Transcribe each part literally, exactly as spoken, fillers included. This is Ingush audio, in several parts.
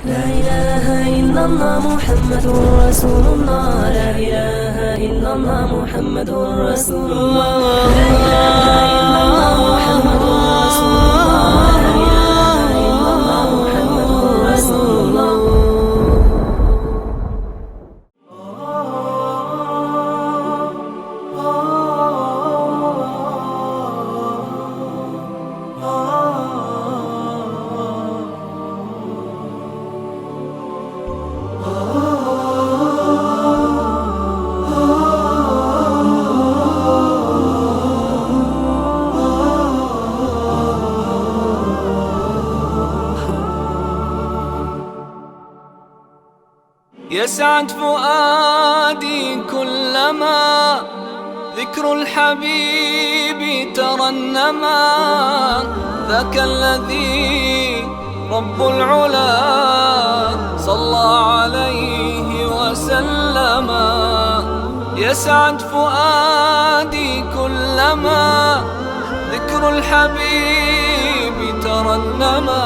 لا إله إلا الله محمد رسول الله. لا إله إلا الله محمد رسول الله. لا إله إلا الله محمد رسول الله. لا إله إلا الله محمد رسول الله. يسعد فؤادي كلما ذكر الحبيب ترنما. ذاك الذي رب العلا صلى عليه وسلم. يسعد فؤادي كلما ذكر الحبيب ترنما.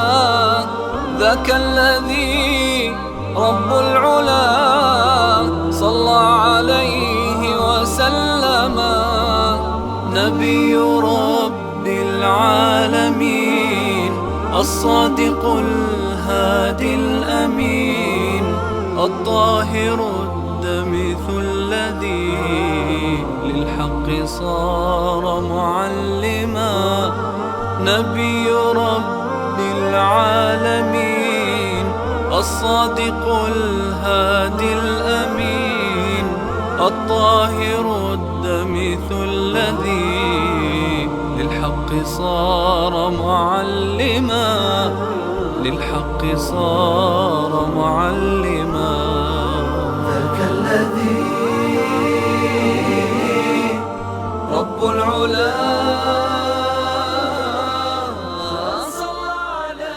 ذاك الذي رب العلا صلى عليه وسلم. نبي رب العالمين، الصادق الهادي الأمين، الطاهر الدمث الذي للحق صار معلما. نبي رب العالمين، الصادق الهادي الأمين، الطاهر الدمث الذي للحق صار معلما، للحق صار معلما. ذاك الذي رب العلا صلى عليه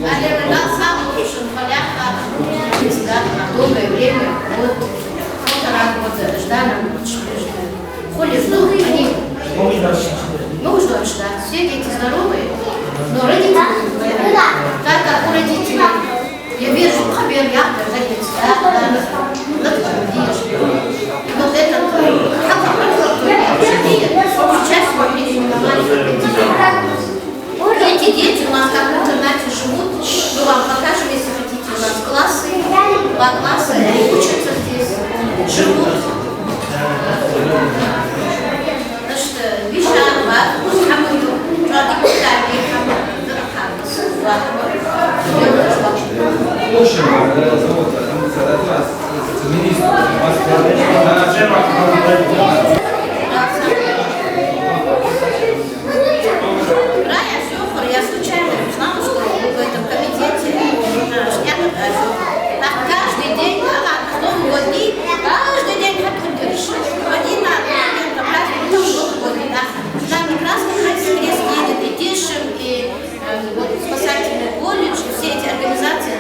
Наверное, да, самый лучший в полях, да, на долгое время, вот, полтора года ждали, мы очень ждали. Холи ждут, они, мы уже ждали, да. Все дети здоровые, но родители, так как у родителей я вижу, хабер я, да, да, да, да, да, да. И вот этот, э, хабар, который я видела, сейчас мы переименовали в отделение. Эти дети у нас как в интернате живут. Мы вам покажем, если хотите. У нас классы, два класса, они учатся здесь, живут. Значит, э, вишар, вар, хӀама ю, чӀоагӀа дика хӀама ю, хӀама ю. Рая Сёхар, я случайно узнала, что вы в этом комитете. Так каждый день, ага, Новый год, каждый день как-то решили. Один на, на, на праздник Нового года, да. Там как раз Красный Крест едет, и Тишин, и Э, вот спасательный колледж, все эти организации,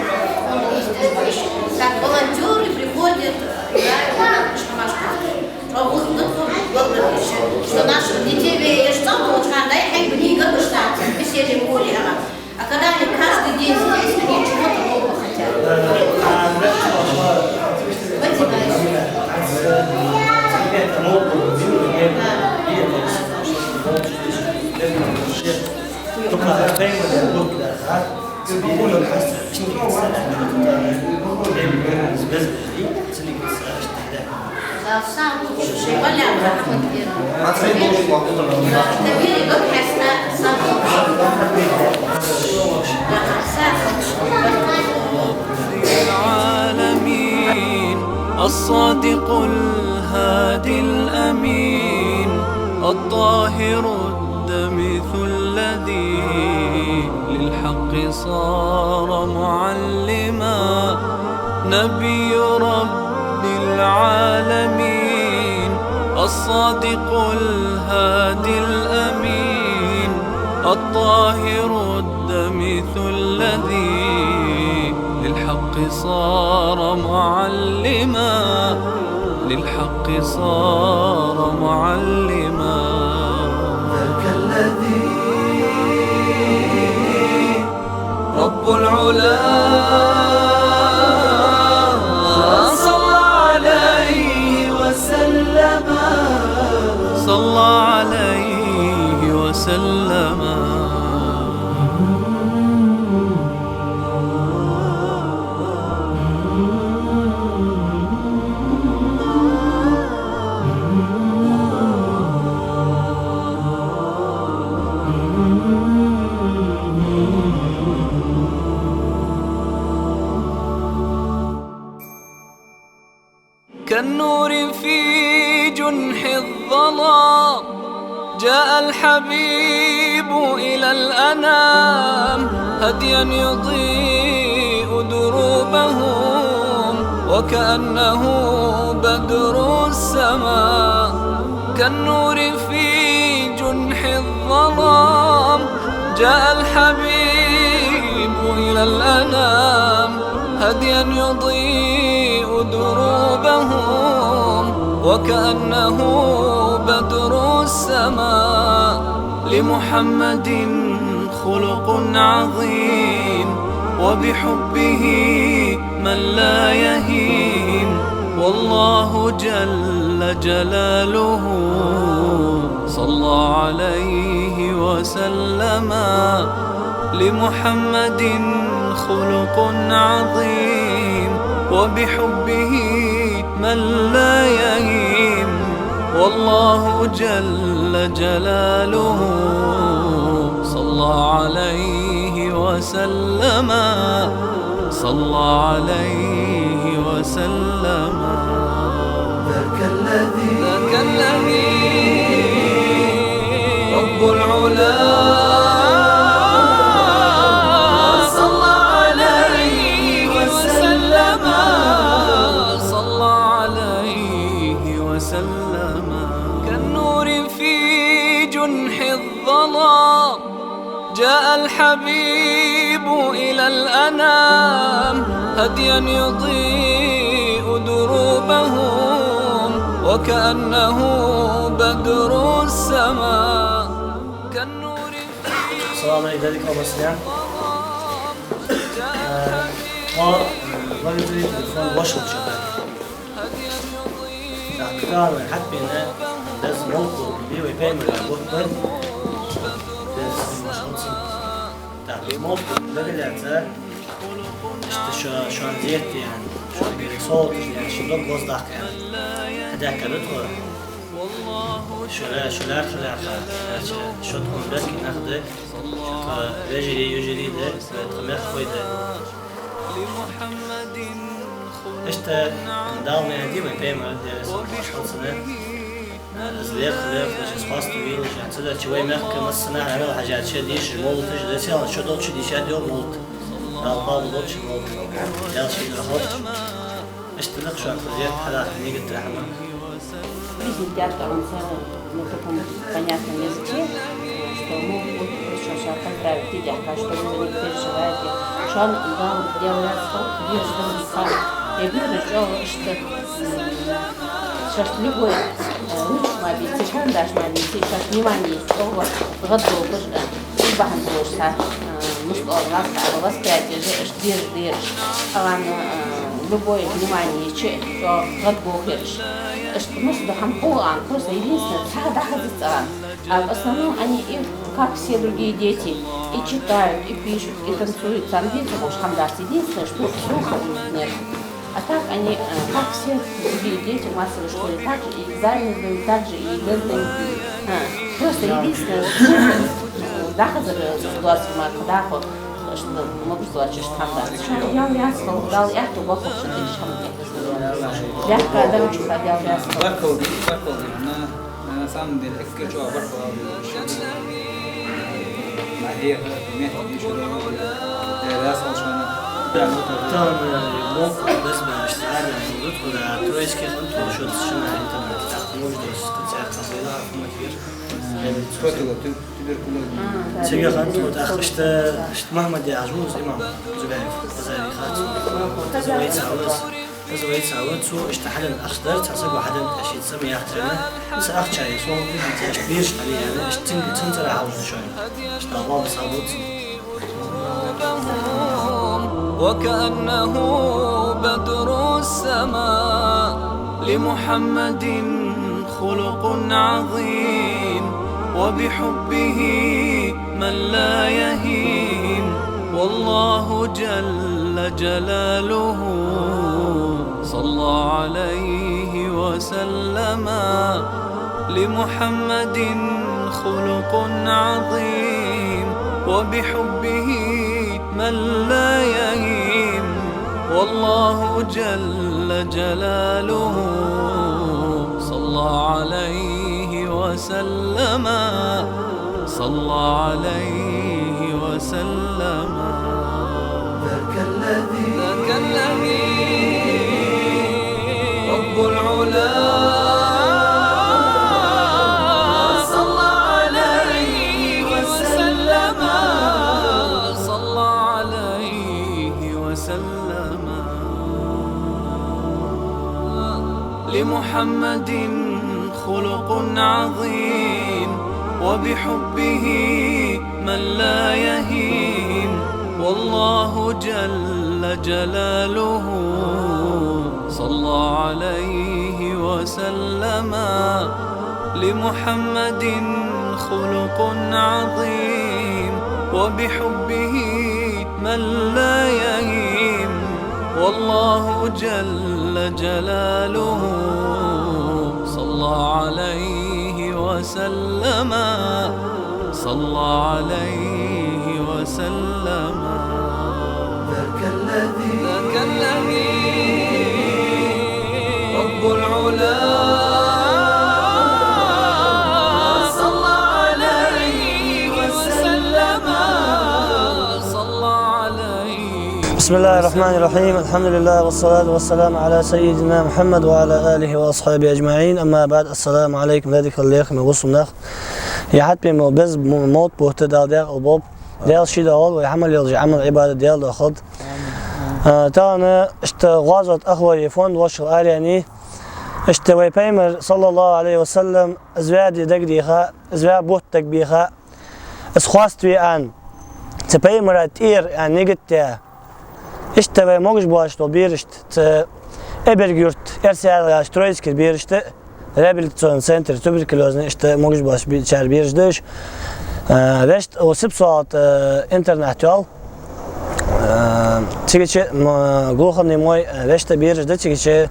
как волонтёры приходят, играют, что Машка, что вот, вот, вот, вот, что наших детей ве-, я что, вот, да, я как бы не говорю, что веселье поле, ага. А когда они каждый день здесь, они чего-то нового хотят. Понимаешь? Да. العالمين، الصادق الهادي الأمين، الطاهر الدمث الذي للحق صار معلما، نبي رب العالمين، الصادق الهادي الأمين، الطاهر الدمث الذي للحق صار معلما، للحق صار معلما. ذاك الذي رب العلا صلى عليه وسلم، صلى عليه وسلم. كالنور في جنح الظلام، جاء الحبيب إلى الأنام، هديا يضيء دروبهم، وكأنه بدر السماء. كالنور في جنح الظلام، جاء الحبيب إلى الأنام، هديا يضيء دروبهم، وكأنه بدر السماء. لمحمد خلق عظيم، وبحبه من لا يهيم، والله جل جلاله صلى عليه وسلم. لمحمد خلق عظيم، وبحبه من لا يهيم، والله جل جلاله صلى عليه وسلم، صلى عليه وسلم. ذاك الذي، ذاك الذي رب العلا صلى عليه وسلم، صلى عليه وسلم. كالنور في جنح الظلام، جاء الحبيب إلى الأنام، هديا يضيء دروبهم، وكأنه بدر السماء. كالنور في، السلام عليكم ورحمة الله. Э, ха, э, благодарить телефон вашего человека. Так, хьалха хьатӀабена, деза мовлид лелабе вай пайхамара бутт бар. Деза мовлид. Так, мовлид лелабе лаьца. Иштта шо, шоана зерат де аьнна, шоана герга совгӀаташ де аьнна, шун дог гӀоздаккха аьнна. Хьадаьхкад тхо. Шо ла-, шо лаьрхӀа, лаьрхӀа, лаьрхӀа, шо тхона бехке нах да, тха вежарий, йижарий да, тха мехкахой да. Иштта Дала ма яххийта вай пайхамар, Даьла салам-моаршал хилда цунна, из лерхӀа, лерхӀалаш, из хоаставелаш, цудухьа вай мехка массанахьа мел хьежача дийша мовлидаш да, селхан шо долча дийшад йоах мовлид. Дала къоабал долда шун мовлид. Даьла шийна рахалда. Иштта да шоана зерат хьадахка нигат, рахьмат. Признак театра, он целый на таком понятном языке, что могут быть просто щас поздравить, дехка, что вы за них переживаете. Шоана Дала, Даьла раьза хилва, бераш да ма дий, бераш чӀоагӀа иштта, м, шоашта любой, э, ручка ма бийца, карандаш ма бийца, шоашта внимание чӀоагӀа гӀаддохаш, э, из бахьан долаш цар, э, мишта оал, нас цар восприятие же иштта бераш, бераш. Цхьан, э, любое внимание чӀоагӀа гӀадбохараш. Иштта мишта да хӀама хул аьнна, просто единственное, цхьа дӀахазац цхьан. А в основном они и, как все другие дети, и читают, и пишут, и танцуют. Царна дийца ховш хӀама дац, единственное, что слух у них нет. А так они, э, как все другие дети в массовой школе, так же и экзамены сдают, так же и ЕГЭ сдают. А, просто единственное, что, э, даха за, э, двадцать марта, даха, что могу сказать, что там, да. Даьла раьза хилва, Дала аьттув боаккхалба шун дикача хӀаманна. Бехка дар, Даьла раьза хилва. Баркал, баркал, на, на самом деле, эккхача баркал. Хьеха, метта дийшар, Даьла раьза хилва шоана. Тахан, э, болх беш баьннаш цхьа а баьнна ма бу, тхо да Троицке хинна, тхо шуца шин интернате тӀаккха муж доса, цӀаьхха Зайла Ахматгир. Фотила, ту-, туберкулез. Цига хинна тхо тӀаккха иштта, иштта Мухьаммад яхаш ва из имам Зубаев, Азари хац. Из вайца ва из. Из вайца ва, цо иштта хьаденна ахча дар, цхьа саго хьаденна, тӀаккха шийца ма яхтарна, цу ахчаи со хӀама дийцача бераш хьале аьнна, иштта цунга, цун цӀерагӀа хьалуш да шоана. Иштта Аллахӏ сабуцин. وكأنه بدر السماء، لمحمد خلق عظيم، وبحبه من لا يهين، والله جل جلاله صلى عليه وسلم. لمحمد خلق عظيم، وبحبه من لا يهين، والله جل جلاله صلى عليه وسلم، صلى عليه وسلم. ذاك الذي، ذاك الذي رب العلا صلى عليه وسلم، صلى عليه وسلم. لمحمد خلق عظيم، وبحبه من لا يهين، والله جل جلاله صلى عليه وسلم. لمحمد خلق عظيم، وبحبه من لا يهين، والله جل جلاله صلى عليه وسلم، صلى عليه وسلم. ذاك الذي، ذاك الذي رب العلا صلى عليه وسلم، صلى عليه. بسم الله الرحمن الرحيم. الحمد لله والصلاة والسلام على سيدنا محمد وعلى آله وأصحابه أجمعين. أما بعد. السلام عليكم. Даьла дика хийла, хьамсара бусалба нах. Яхьатпе мо беза мо-, мотт бутта Дала декъала болба. Даьла ший догӀал, вай хьамал йолча Ӏамал Ӏибадат Даьла дохалда. А, тахан иштта гӀазот Ахлой фонд вошал арени. Иштта вай пайхамар, саллаллаху Ӏалайхи ва саллам, из ваьде дагадеха, из ваь бутт дагабеха, из хоаставе аьнна, цу пайхамара тӀера аьнна нигат даь. Иштта вай могаш боацаш дола берашта, цу Эбарг-Юрта, эрсий аьлча Троицкера берашта, реабилитационный центр туберкулезный, иштта могаш боацача бе-, чар бераш да уж. Э, вешта, о, Сипсоалта, э, интернат йола. Э, цигача, м, глухонемой, э, вешта бераш да цигача,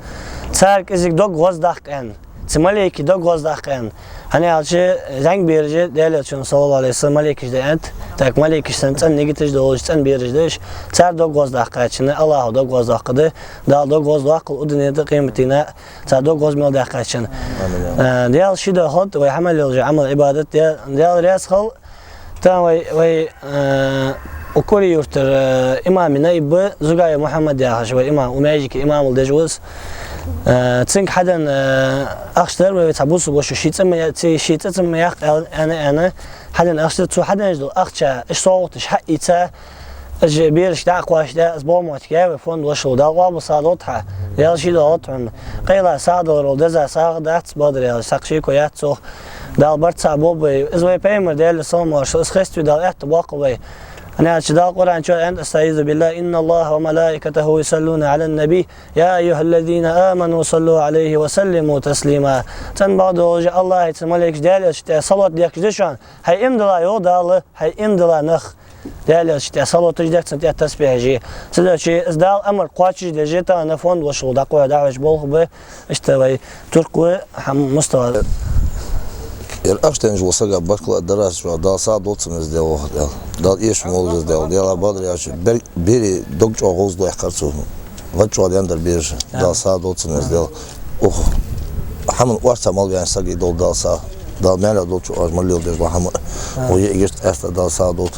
цар кӀезига дог гӀоздаккха аьнна. Цу малейкий дог гӀоздаккха аьнна. ХӀана аьлча, зӀамига бераш, Даьла Элчано, саллаллаху Ӏалайхи ва саллам, малейкаш да аьннад. Так, малейкаш санна цӀена нигаташ долаш, цӀена бераш да уж. Цар дог гӀоздаккха аьнна, Аллахӏо дог гӀоздоаккхаргда, Дала дог гӀоздоаккхалда укх дунен тӀа, къемата дийнахьа цар дог гӀоз мел даьккхача. Амин. Э, Даьла ший дохалда, вай хьамал йолча Ӏамал Ӏибадат, Даьла, Даьла раьза хилва. Тахан вай, вай, э, укх Кури-Юртара, э, имами наиб ба, Зугаев Мухьаммад яхаш, вай имам, укх маьждига имамал деш ва из. Э, цунга хьаденна, э, ахча дар вай, вай цхьа бусалба воша, ший цӀи ма я-, ци-, ший цӀи ма яккха аьнна, аьнна, аьнна, хьаденна ахча дар, цо хьаденна дола ахча, уж совгӀаташ хьаийца, уж берашка дӀакхоачаш да, из болх мотт яь вай фонд вошал, Дала къоабал сагӀа долда хьа, Даьла ший дохалда хьона. Къайла сагӀа даларо деза сагӀа дац, бадарал сакхшико яц цох. Дала барт цхьа болба вай. Из вай пайхамар, Даьла салам-моаршал, из хеставе Дала аьттув боаккхалба вай. ХӀана аьлча Дала Къуръан чу аьннад: أستعيذ بالله، إن الله وملائكته يصلون على النبي، يا أيها الذين آمنوا صلوا عليه وسلموا تسليما. ЦӀена бакъдолаш Аллахӏи цун малейкаша Даьла Элча тӀа салот дехкаш да шоана. Хьай иман дилла, йоах Дала, хьай иман дилла нах, Даьла Элча тӀа салоташ дех, цунна тӀа тасбихьаш. Цудухьа из Дала амар кхоачашдеш, тахан фонд вошал дӀакхоачаш, дӀахьош болх ба, иштта вай туркхой хьа Мустафа. Ер ахча денна вола саг баркал а дар аз чӀоагӀа, Дала сагӀа долда цунна из, Даьла, ваха Даьла. Дала эшам болба из, Даьла. Даьла, бадарал аьлча, бер-, берий дог чӀоагӀа гӀоздоаккхар цо. ВӀалла чӀоагӀа денна дар бераш. Дала сагӀа долда цунна из, Даьла. Ух, хьаман орцагӀа мел ваьннача сага долда Дала сагӀа. Дала маьле долча оаш мел леладеш дола хӀама, вай иштта къаьстта Дала сагӀа долда.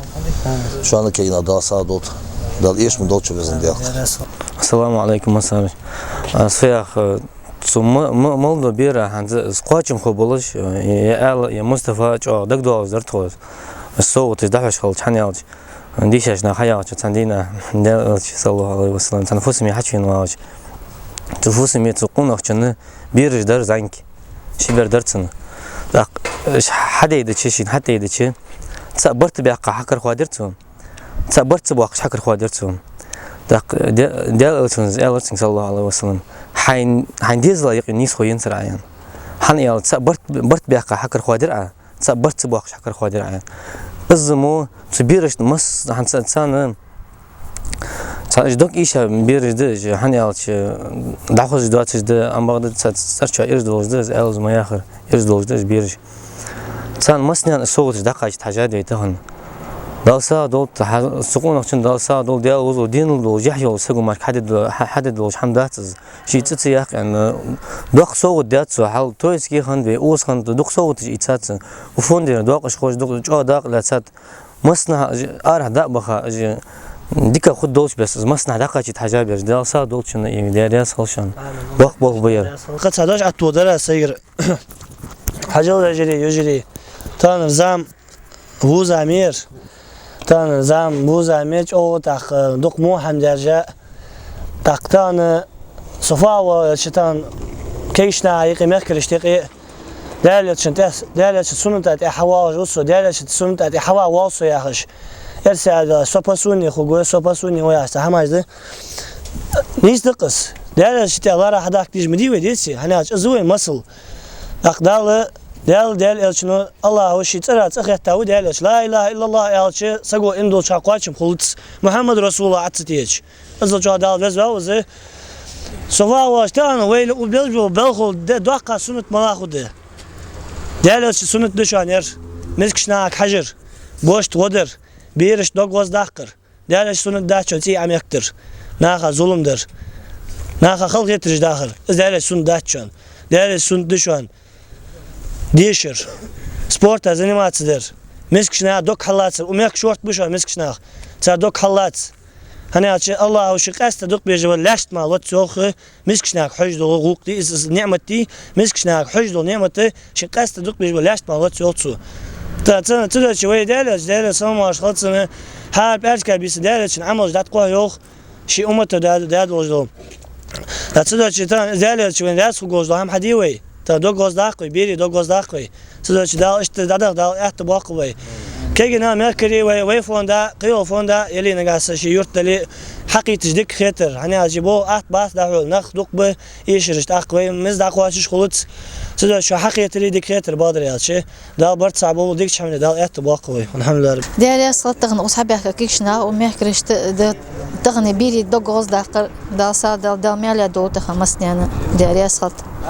Шоана кегийна Дала сагӀа долда. Дала эшам долча везан Даьла. Ассаламу Ӏалайкум, Масар. А, Саях, а, цу ма-, ма-, малдо бера хӀанз кхоачамхо болаш, а, я, я Ӏаьла, я Мустафа чӀоагӀа дагадоагӀаш дар тхо. СовгӀаташ дӀахьош хилча, хӀана аьлча, дийшача наха хьаяхача цхьан дийнахьа, Даьла Элча, саллаллахӀу Ӏалайхи ва саллам, цхьан фусаме хьачувена вагӀаш. Цу фусаме цу къонахчун бераш дар зӀамига. Ши бер дар цун. ТӀаккха, э, ш-, хьадайдача, шийна хьатӀадайдача, цаӀ барт баьккха хьакарахоадир цо. ЦаӀ барт ца боаккхаш хьакарахоадир цо. ТӀаккха Де-, Даьла Элчано аьлар цунга, саллаллахӀу Ӏалайхи ва саллам: «Хьайна, хьайна дезала юкъе нийсхо енацар Ӏа», — аьнна. ХӀана аьлча, цаӀ барт, барт баьккха хьакарахоадир Ӏа, цаӀ барт ца боаккхаш хьакарахоадир Ӏа. Из мо цу берашта масс-, хӀанз ца-, царна Цхьа уж дог ийша бераш да уж, хӀана аьлча, дӀахозаш доацаш да, амма бакъда цхьа цӀерчоа ираз долаш да, из аьлча ма яхар, ираз долаш да уж бераш. Царна массанена совгӀаташ дӀакхачийта хьажа дий тахан. Дала сагӀа долда, хьа-, цу къонахчун Дала сагӀа долда, Даьла веза волча, денал долаш, яхь йолаш саго мара хьаде до-, хьа-, хьаде долаш хӀама дац из. Ший цӀи ца яккха, аьнна, доккха совгӀат даьд цо, хьал троицкий хиннад вай, укхаза хиннад, дукха совгӀаташ ийцад цо. Укх фондера докъашхоша дукха чӀоагӀа дакъа лаьцад. Массанахьа арахьа дӀа а баха, уж дика хургдолча беса, из массанахьа дӀакхачийта хьажа бераш, Дала сагӀа долда шоана, Даьла раьза хилва шоана. Амин. Боккха болх ба ер. Кхы цхьа дош аттув дар аз сайгара. Хьажал, вежарий, йижарий. Тахан зама вуза мер. Тахан зама вуза мер, чӀоагӀа тӀаккха дукха мухьам даьржа. ТӀаккха тахан со фу а ваьлча, тахан кегийча наха юкъе, мехкарашта юкъе Даьла Элчан тӀа, Даьла Элчан сунната тӀа хьавоагӀаш ва со, Даьла Элчан сунната тӀа хьаваха воал со яхаш. Эрсий аьлча, со посудный хургва, со посудный ва яхаш цхьа хӀамаш да. Нийса да-кх из. Даьла Элчан тӀа лара хьадахка дезаш ма дий вай, деций, хӀана аьлча из вай масал. ТӀаккха Дала, Даьла, Даьла Элчано, АллахӀо ший цӀерах цӀи хетта ва Даьла Элча. «Ла илахӀа иллаллахӀ» аьлча, саго иман долча хана кхоачам хулац, Мухьаммад расулуллахӀ Ӏа ца теча. Из чӀоагӀа Дала веза ваьв из. Со фу а ваьлча, тахан вайна у безаш бола балхал де доккха суннат малагӀа да. Даьла Элчан суннат да шоана ер. Мискача нахага хьажар, гешт гӀо дар, берашта дог гӀоздаккхар. Даьла Элчан суннат дац шоана цӀий Ӏомехкадар, наха зулам дар, наха халахетараш дахар. Из Даьла Элчан суннат дац шоана. Даьла Элчан суннат да шоана дешар, спорта заниматься дар, мискача наха дог хьаллацар. Укх мехка шортта ба шоана мискача нах, цар дог хьаллаца. ХӀана аьлча, АллахӀо ший къаьстта дукха безаш бола лаьшта мара лоаца йоах мискача нахага хьожаш дола гӀулакх дий, из, из ниӀмат дий, мискача нахага хьожаш дола ниӀмат, ший къаьстта дукха безаш бола лаьшта мара лоаца йоах цо. ТӀаккха цу, цудухьа вай Даьла Элча, Даьла салам-моаршал хилда цунна, хӀара пӀаьраска бийсан Даьла Элчан Ӏамалаш дӀатӀакхухь йоах, ший уммата да-, даь долаш дола. ТӀаккха цудухьа тахан Даьла Элча вайна раьза хургволаш дола хӀама хьаде вай. Тахан дог гӀоздаккха вай, берий дог гӀоздаккха вай. Цудухьа Дала иштта дӀадаха Дала аьттув боаккхалба вай. Кегий нах, мехкарий вай, вай фонда, кхыйола фонда, яле нагахьа санна ший юрт дале, хьакхийтача дика хетар. ХӀана аьлча бо атта бац дӀахьо, нах дукха ба, эшараш тӀаккха вай меза дӀакхоачаш хулац. Цудухьа шо хьакхетаре дика хетар, бакъдар аьлча. Дала барт цхьа болба, дикача хӀамане Дала аьттув боаккхалба вай. АлхьамдулиллахӀ. Даьла раьза хилда тахан укхаза хьабаьхка кегийча наха, укх мехкарашта да, тахан берий дог гӀоздаккхар, Дала сагӀа долда, Дала маьле долда тахан массанена. Даьла раьза хилда.